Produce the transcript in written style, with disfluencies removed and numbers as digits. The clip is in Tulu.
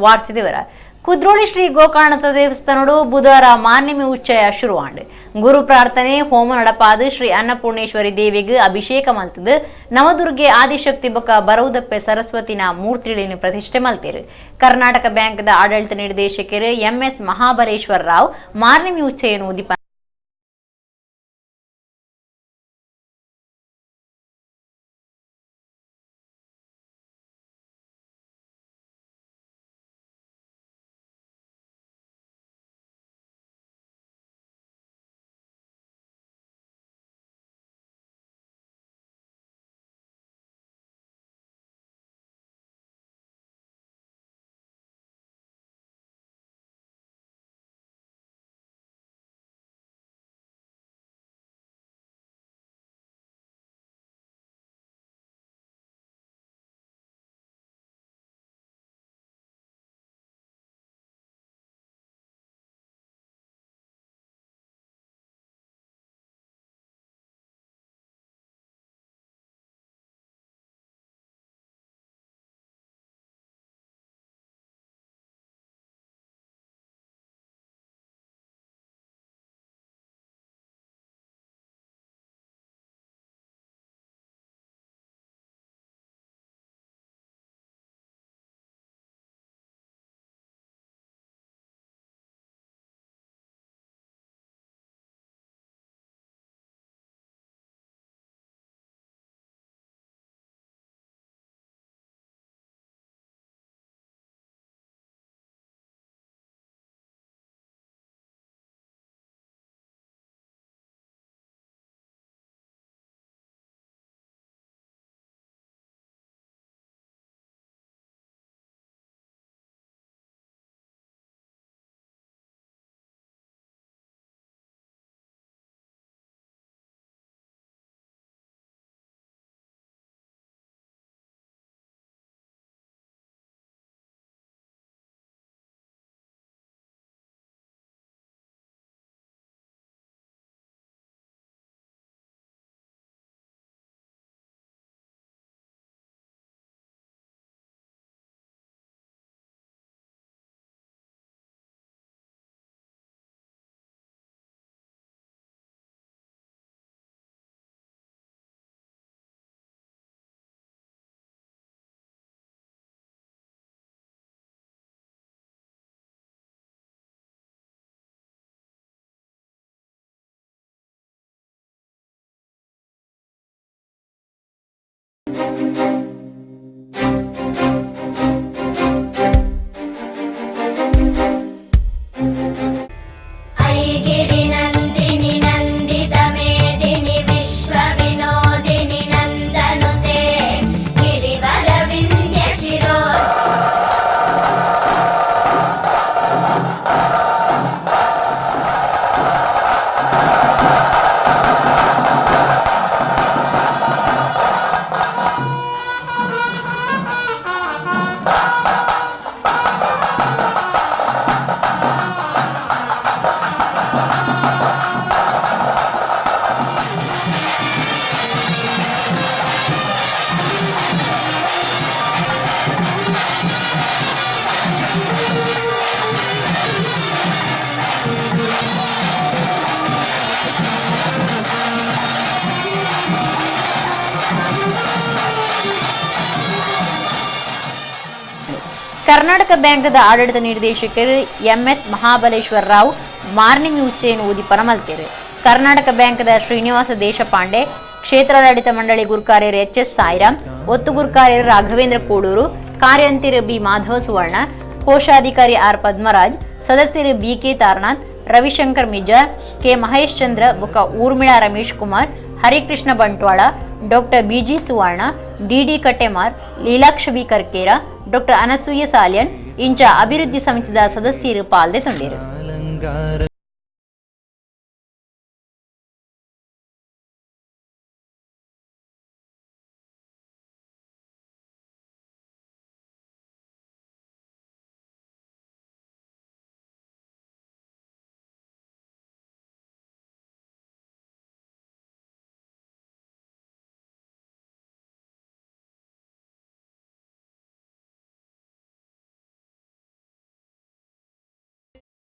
ವಾರ್ತಿದವರ ಕುದ್ರೋಳಿ ಶ್ರೀ ಗೋಕರ್ಣನಾಥ ದೇವಸ್ಥಾನಡು ಬುಧವಾರ ಮಾರ್ನಿಮಿ ಉಚ್ಚಯ ಶುರುವಾಂಡ್. ಗುರು ಪ್ರಾರ್ಥನೆ ಹೋಮ ನಡಪಾದ ಶ್ರೀ ಅನ್ನಪೂರ್ಣೇಶ್ವರಿ ದೇವಿಗೆ ಅಭಿಷೇಕ ಮಲ್ತದು ನವದುರ್ಗೆ ಆದಿಶಕ್ತಿ ಬೊಕ ಬರೌದಪ್ಪೆ ಸರಸ್ವತಿನ ಮೂರ್ತಿಗಳನ್ನು ಪ್ರತಿಷ್ಠೆ ಮಲ್ತೇರು. ಕರ್ನಾಟಕ ಬ್ಯಾಂಕ್ದ ಆಡಳಿತ ನಿರ್ದೇಶಕರು ಎಂಎಸ್ ಮಹಾಬಲೇಶ್ವರ ರಾವ್ ಮಾರ್ನಿಮಿ ಉಚ್ಚಯನು ಉದಿಪ ಕರ್ನಾಟಕ ಬ್ಯಾಂಕ್ದ ಆಡಳಿತ ನಿರ್ದೇಶಕರು ಎಂಎಸ್ ಮಹಾಬಲೇಶ್ವರ ರಾವ್ ಮಾರ್ನಿಮಿ ಉಚ್ಚೆಯನ್ನು ಉದಿಪನ ಮಲ್ತೇರು. ಕರ್ನಾಟಕ ಬ್ಯಾಂಕ್ದ ಶ್ರೀನಿವಾಸ ದೇಶಪಾಂಡೆ, ಕ್ಷೇತ್ರಾಡಳಿತ ಮಂಡಳಿ ಗುರುಕಾರ್ಯರು ಎಚ್ ಎಸ್ ಸಾಯಿರಾಮ್, ಒತ್ತು ಗುರುಕಾರ್ಯರು ರಾಘವೇಂದ್ರ ಕೂಡೂರು, ಕಾರ್ಯಂತಿರು ಬಿ ಮಾಧವ ಸುವರ್ಣ, ಕೋಶಾಧಿಕಾರಿ ಆರ್ ಪದ್ಮರಾಜ್, ಸದಸ್ಯರು B K Taranath, Ravishankar Mijar, K Mahesh Chandra ಬುಕ್ಕ Urmila Ramesh Kumar, Harikrishna Bantwal, doctor BG Suvarna, DD Kattemar, Leelaksha B Karkera, doctor Anasuya Salian ಇಂಚ ಅಭಿವೃದ್ಧಿ ಸಮಿತಿದ ಸದಸ್ಯರು ಪಾಲ್ದೆ ತೊಂಡಿರು.